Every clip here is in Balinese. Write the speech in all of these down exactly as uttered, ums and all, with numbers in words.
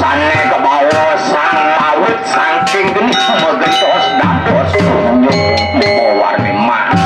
Sané kebawa sang awit saking geni megentos dados tunjuk mawarni mas.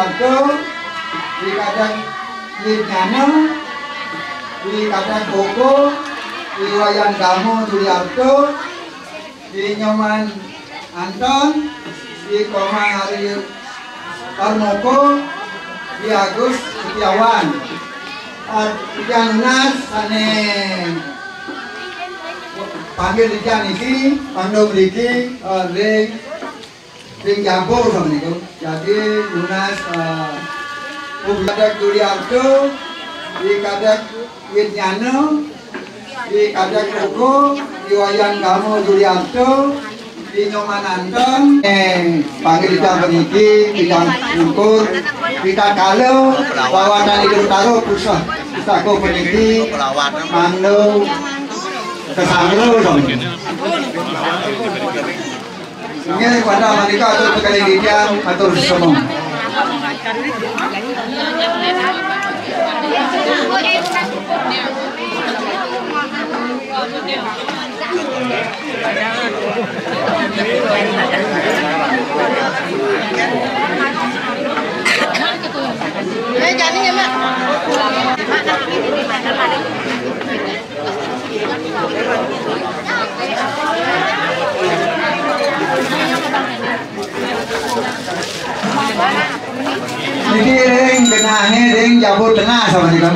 Arto, Ki Kadek Yudnyana, Ki Kadek Koko, Ki Wayan Gama Juliarto, Ki Nyoman Anton, Ki Komang Hari Parmoko, Ki Agus Setiawan. Ah, titiang nunas sané panggil titiang niki, mangda mriki, eh, ring, ring jaba sapunika. Jadi nunas, eh, Ki Kadek Juliarto, Ki Kadek Widnyana, Ki Kadek Koko, Ki Wayan Gama Juliarto, Ki Nyoman Anton. Eh, panggil titiang puniki, titiang syukur, ritatkala wawatan Ida Betara pusaka, pusaka puniki mangda kasanggra sami. Inggih, wantah menika atur kekalih titiang, atur sesama. Niki ring genahé ring jaba tengah sapunika.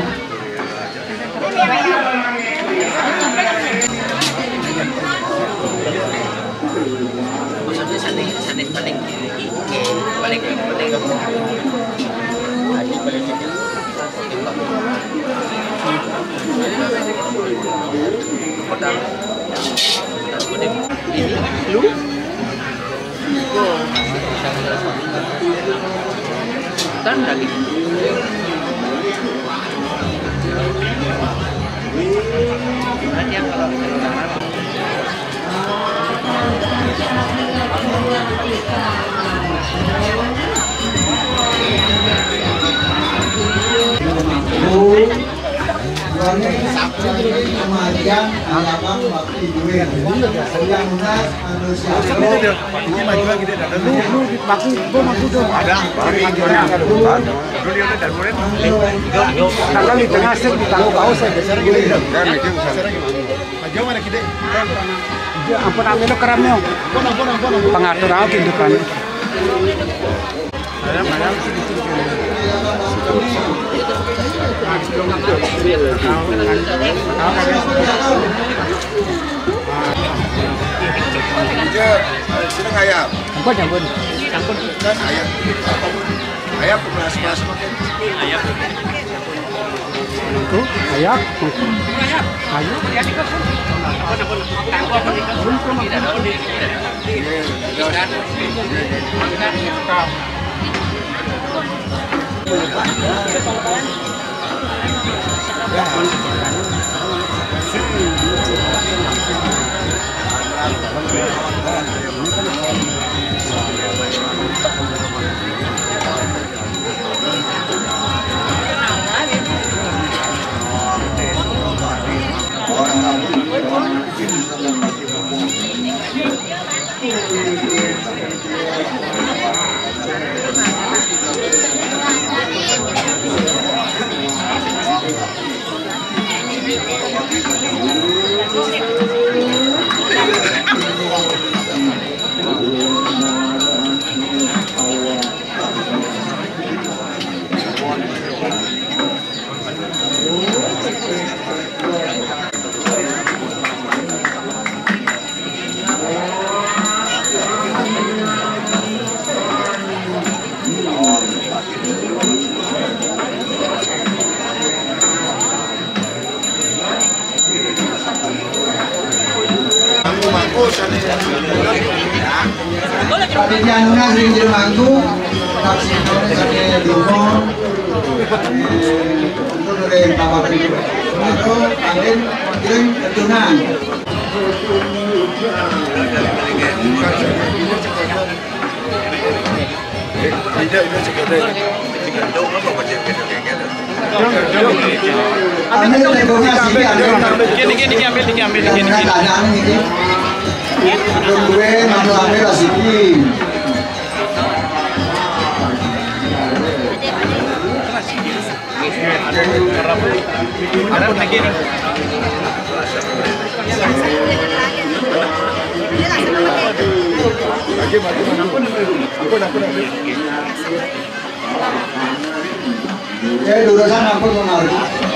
Maksudnya sané, sané paling, paling, paling. Lu? Kan lagi. Kematian, harapan, waktu duit. Yang lunas, manusia. Ini maju lagi, dia datang. Lu, lu, aku, gua maju dong. Ada. Lu dia udah dari murid. Karena di tengah sih, di tangga bawah saya geser gini. Kan itu usaha. Maju mana kita? Ya, ampun, ambil lu keramnya. Ampun, ampun, ampun, ampun. Pengatur aku gitu kan. Iya, sini ngayap. Ampun, ampun. Ampun. Kan ayah. Ayah, kelas-kelas makin. Ayah. Mangku, ayak, mangku. Ayo. Panitia nunas ring jero mangku, taksih saking Dumo, eh, untuk ring Bapak Ibu. Mangku, angin, kirim, ketunan. Gini, gini, gini, ambil, gini, ambil, gini, gini, gini. Belum gue, malu ambil rasiki. Eh, luruskan ampun, Bang Arif.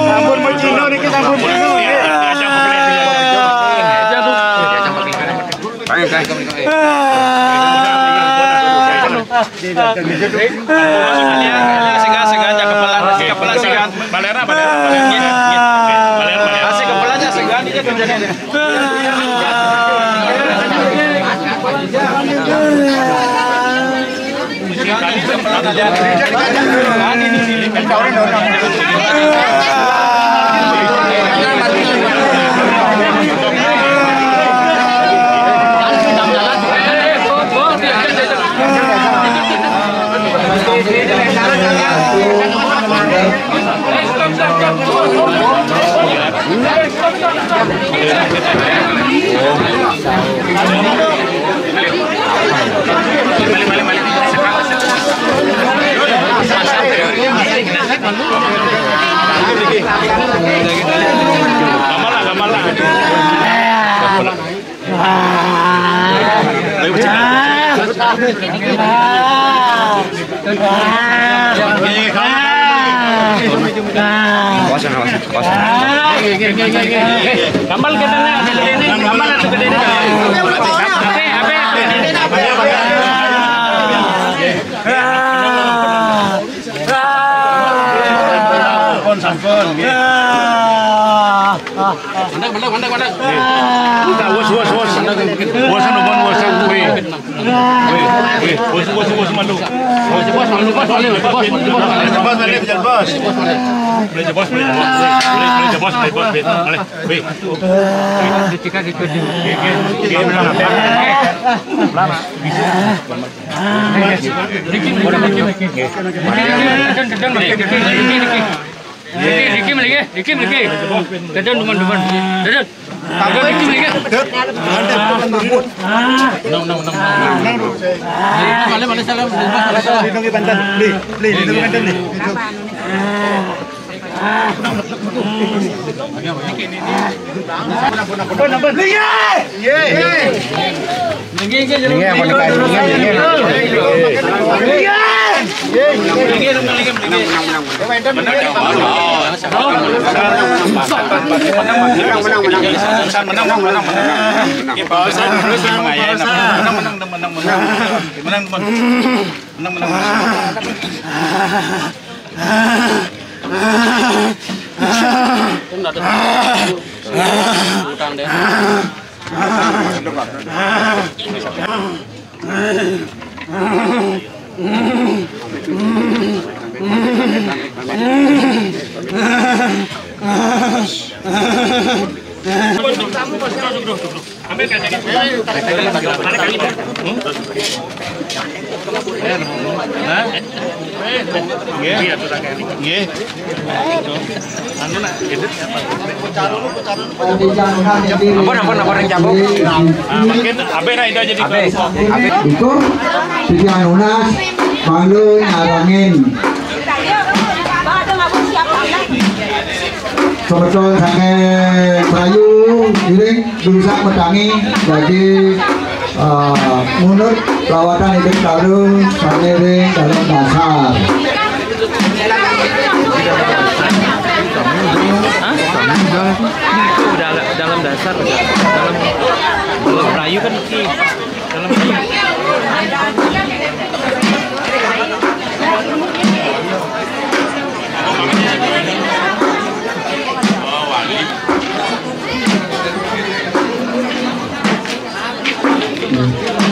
Sampun becino niki, sampun becino niki. Ayo, ayo. Sega, sega, aja kepelan, kepelan, sega. Balera, balera, balera. Balera, balera. Asik kepelan, sega, ini terjadi. Kambal kita ni, kambal tu gede ni. Apa, apa? Sampun, sampun. Mandek, mandek, mandek, mandek. Wos, wos, wos. Wos, wos, wos, wos. Wih. Wih, wih, bos, bos, bos, malu. Bos, bos, malu, bos, malu, bos, bos, bos, malu. Bos, balik, bos. Boleh, bos, boleh, bos. Boleh, boleh, bos, boleh, bos, boleh. Boleh, wih. Wih. Wih, wih, wih. Lama. Riki, Riki, Riki, Riki. Riki, Riki, Riki, Riki. Riki, Riki, Riki. Dadon, duman, duman. Dadon. Dadon, Riki, Riki. Dadon. Menang, menang, menang, menang. Mana, mana, salam, salam, salam. Lindungi banten. Li, Li, lindungi banten, Li. Ini apa nih, Pak? Ini, ini. Menang, menang, menang, menang. Menang, menang, menang. Menang, menang, menang. Utang deh. Ampun, ampun, ampun, yang cabut. Nah, mungkin Abe nah itu aja di Abe. Abe. Itu Titian Unas, malu nyarangin. Semeton saking Melayu, iring bisa metangi, jadi, eh, menurut lawatan itu selalu saking dalam dasar. Hah? Ini itu udah dalam dasar, udah dalam, kalau Melayu kan ini dalam Melayu.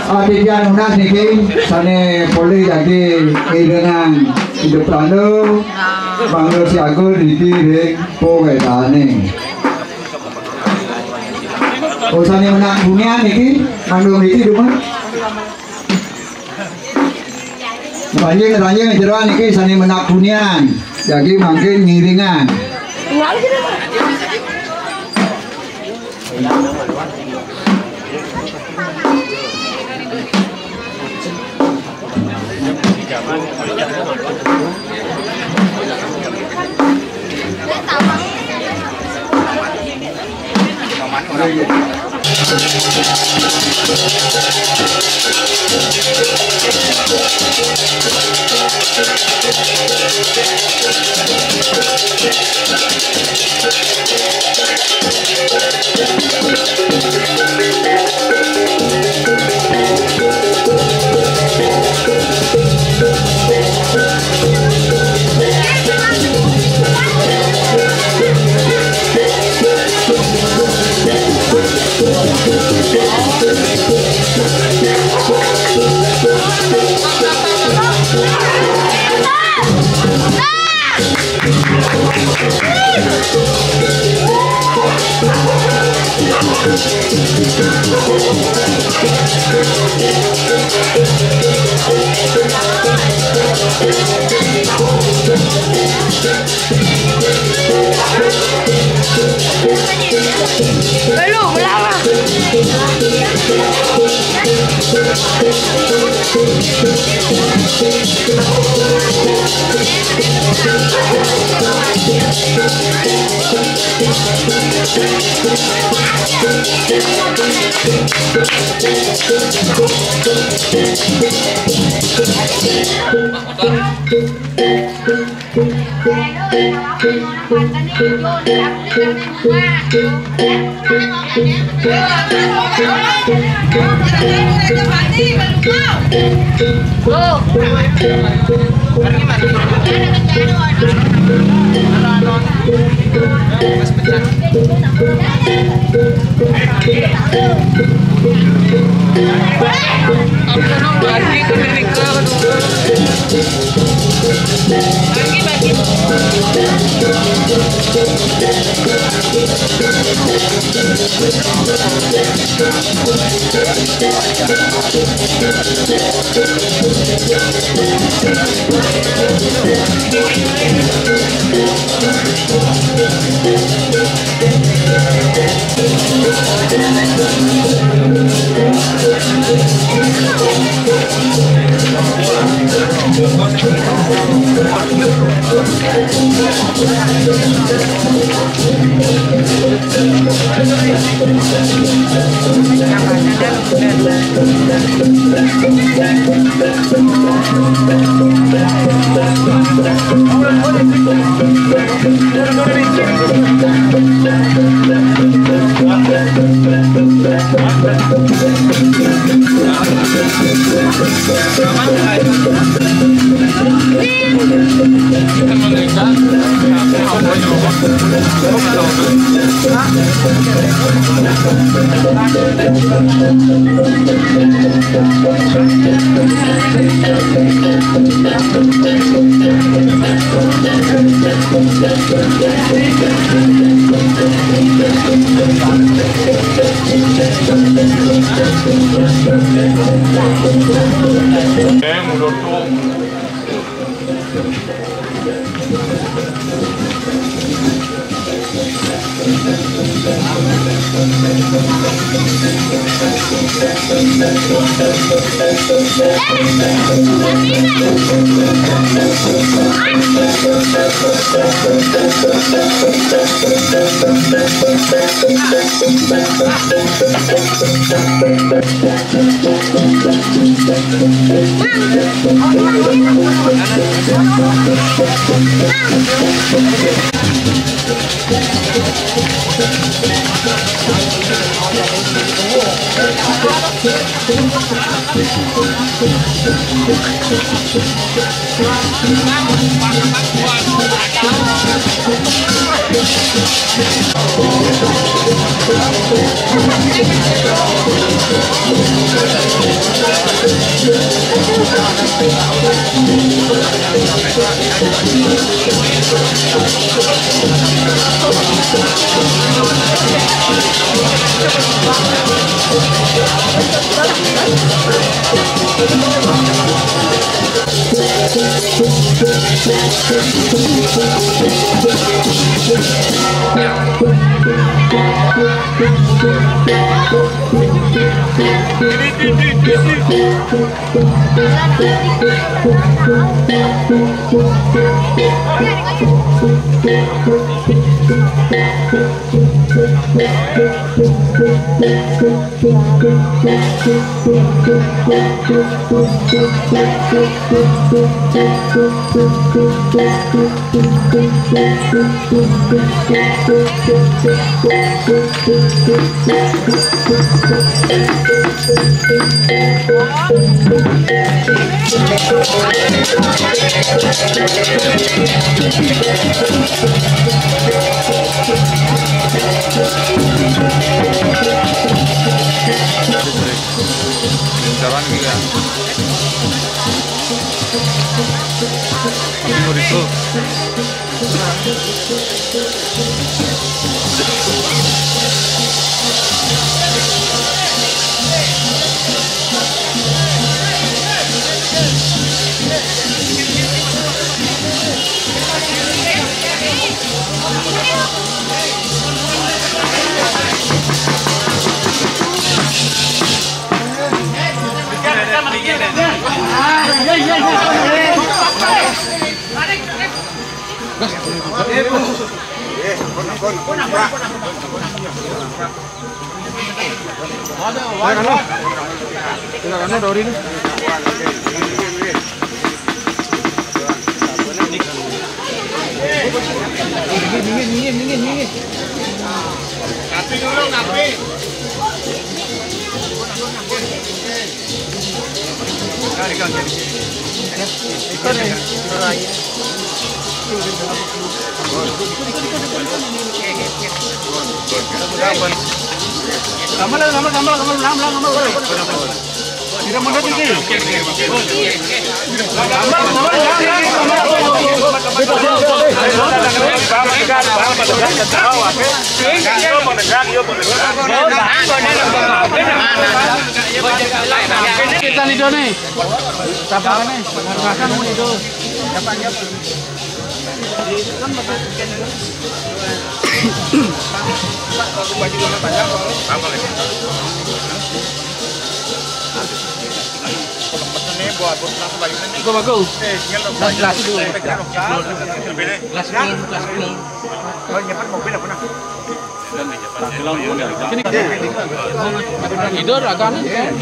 Aditya Nunas niki sane polih dadi irengan hidup ranu, mangga siaga niki ring pawedane. Oh, sane menak bunian niki, mangga niki dumun. Ranjing-ranjing jeroan niki sane menak bunian, jagi mangkin ngiringan. Belum, belum. Kita nih, Doni. Sabar nih, penghargaan nih, Doni. Bagus, bagus. Gelas, gelas dulu. Gelas, gelas, gelas. Tidur agak nih, kan?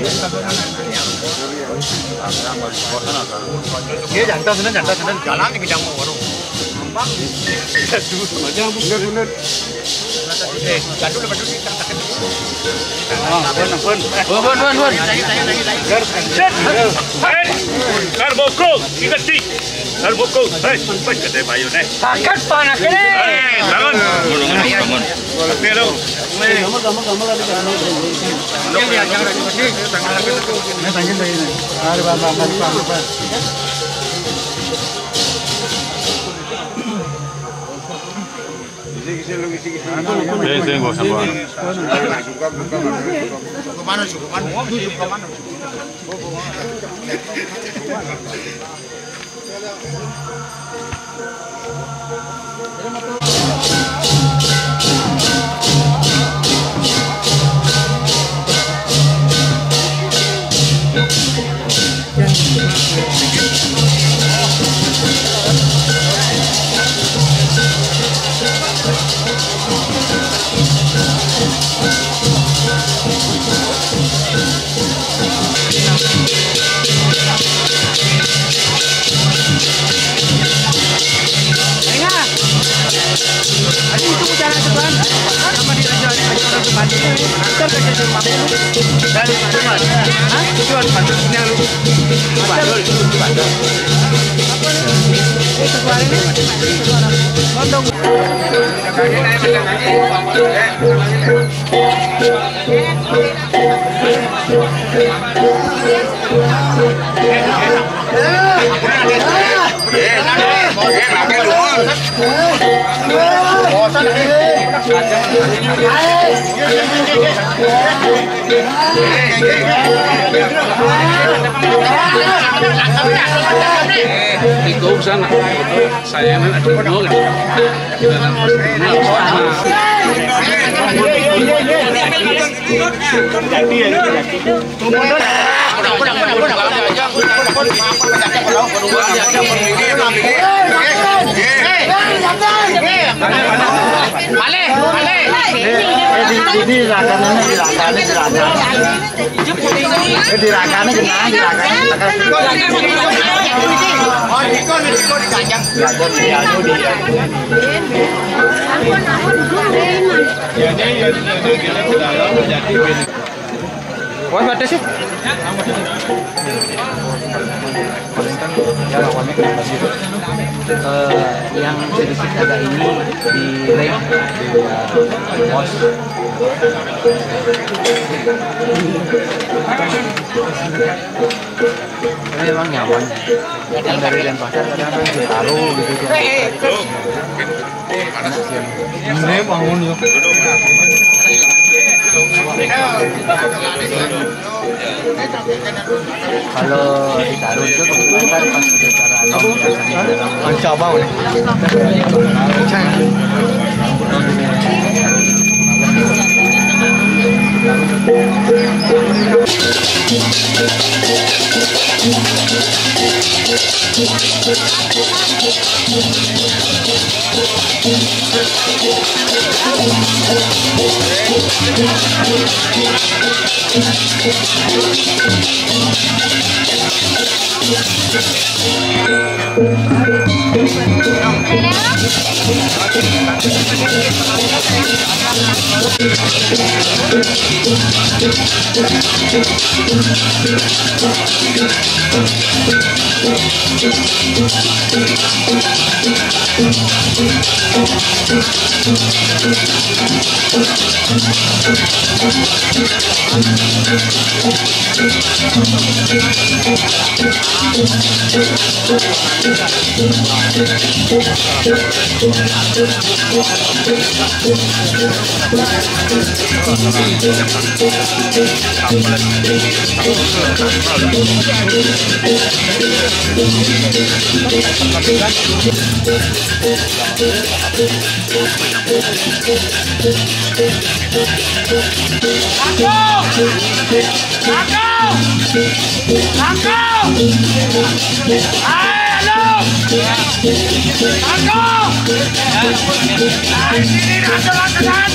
Iya, jantan sana, jantan sana. Jalan di bidang warung. Gampang. Bener, bener. Eh, jadul apa dulu? Ampun, ampun. Ampun, ampun, ampun. Karboko, kita cik. Karboko, hei, hei, kata Bayu nih. Sakat panas ini. Hei, bangun. Bangun, bangun, bangun. Oke, lo. Nih. Gambar, gambar, gambar lagi, gambar. Ini tanya dari ini. Ada, Bang, Bang, Bang, Bang. Sing, sing, nggak usah, Bang. Itu sana. Saya kan ada dua kan. Kita kan harus kenal sama. Balik, balik. Eh, di, di, di rakan, ini di rakan, ini di rakan. Eh, di rakan, ini kenal, di rakan. Oh, di kon, di kon, di kacang. Di kon, di anu, di anu. Wah, ada sih. Paling kan ya lawannya kena banjir. Eh, yang sedikit agak ini di leg, di, eh, pos. Tapi emang nyaman. Yang dari Denpasar kadang kan taruh gitu tuh. Ini bangun yuk. Kalau ditaruh itu kan pas bicara apa? Biasanya dalam. Mencoba, boleh. Langkung! Langkung! Langkung! Hai, halo! Langkung! Hai, sini, langkung, langkung!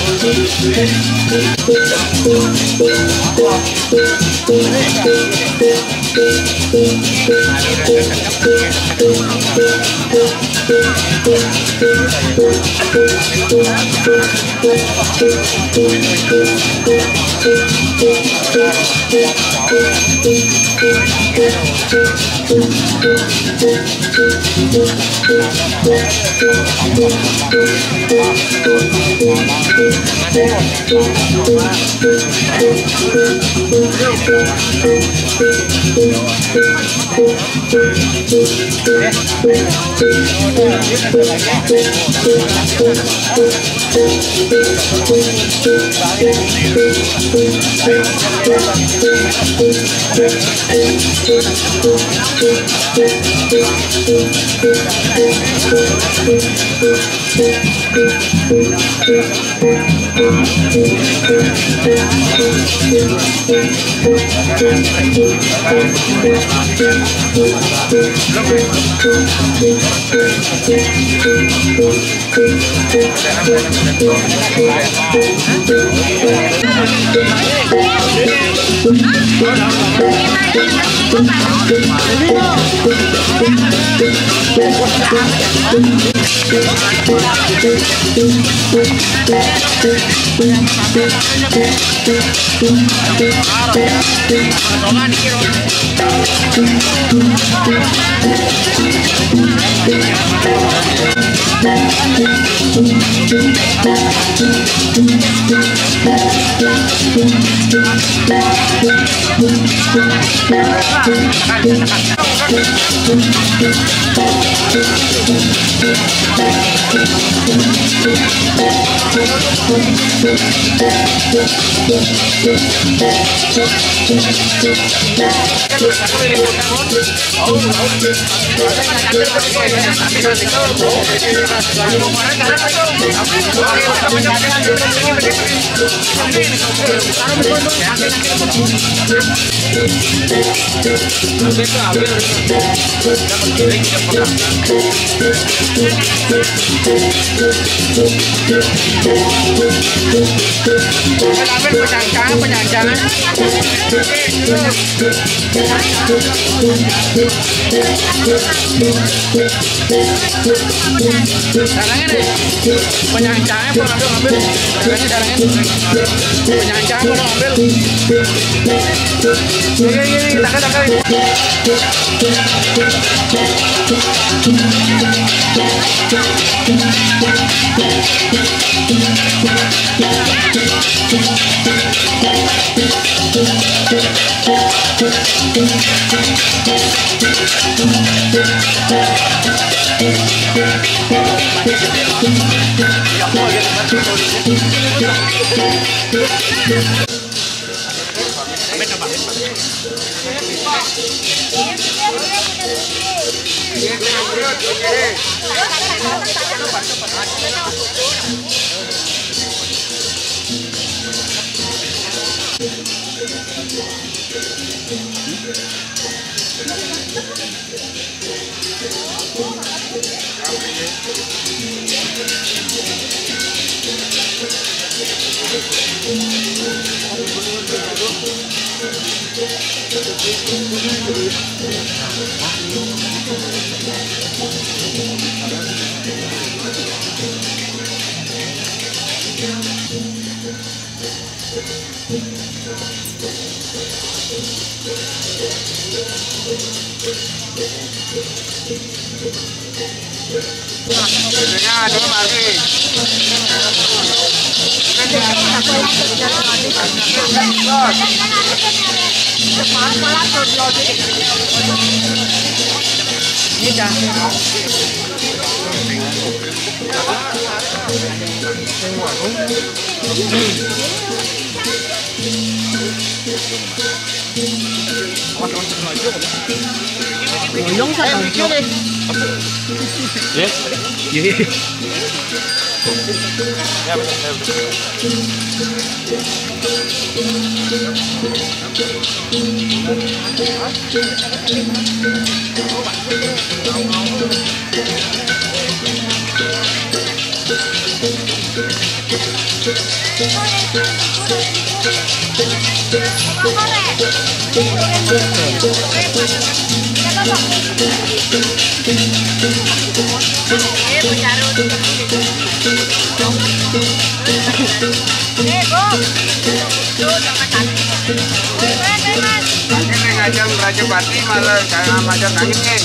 Tangan ini. Penyancangnya pun ambil, ambil. Tangannya, tangannya. Penyancang pun ambil. Ini, ini, ini, tangan, tangan. Goyong sa. Eh, video deh. Ya? Iya. Ya, betul, ya, betul. Ini ngajak Raja Pati malah kayak ngajak angin nih.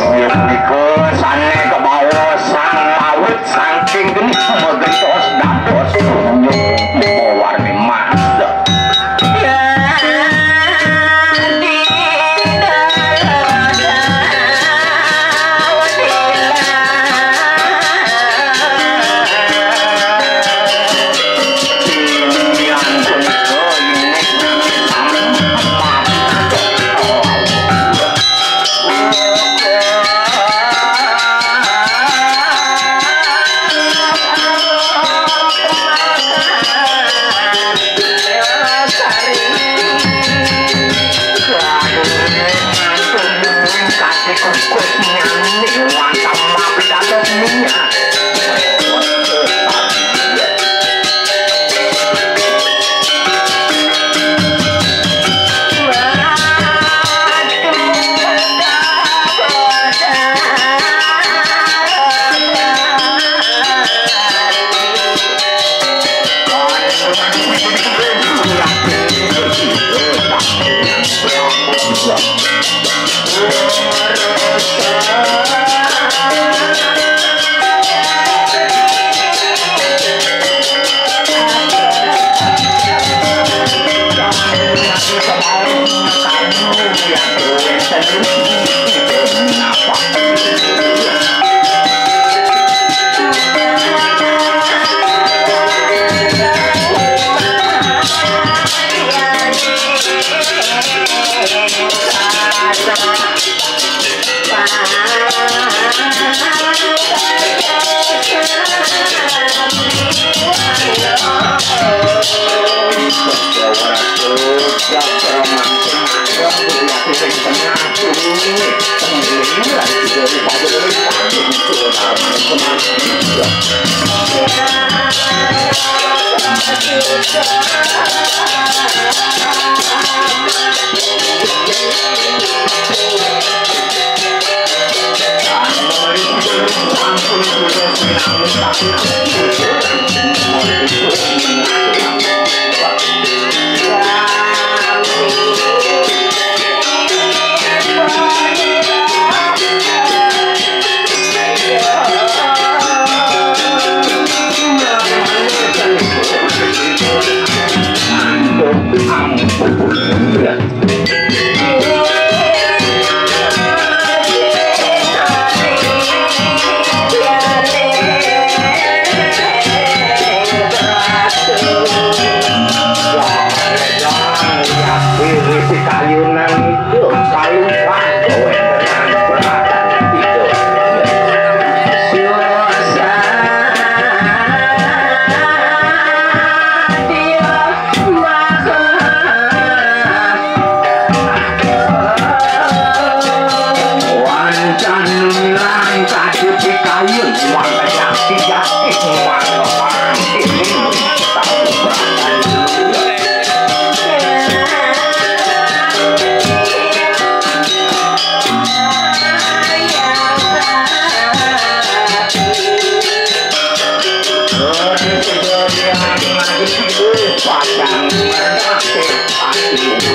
Inggih punika sané kebawa sang pawit saking geni magentos dados punyuk mawarni mas. Padang Merdate Pati.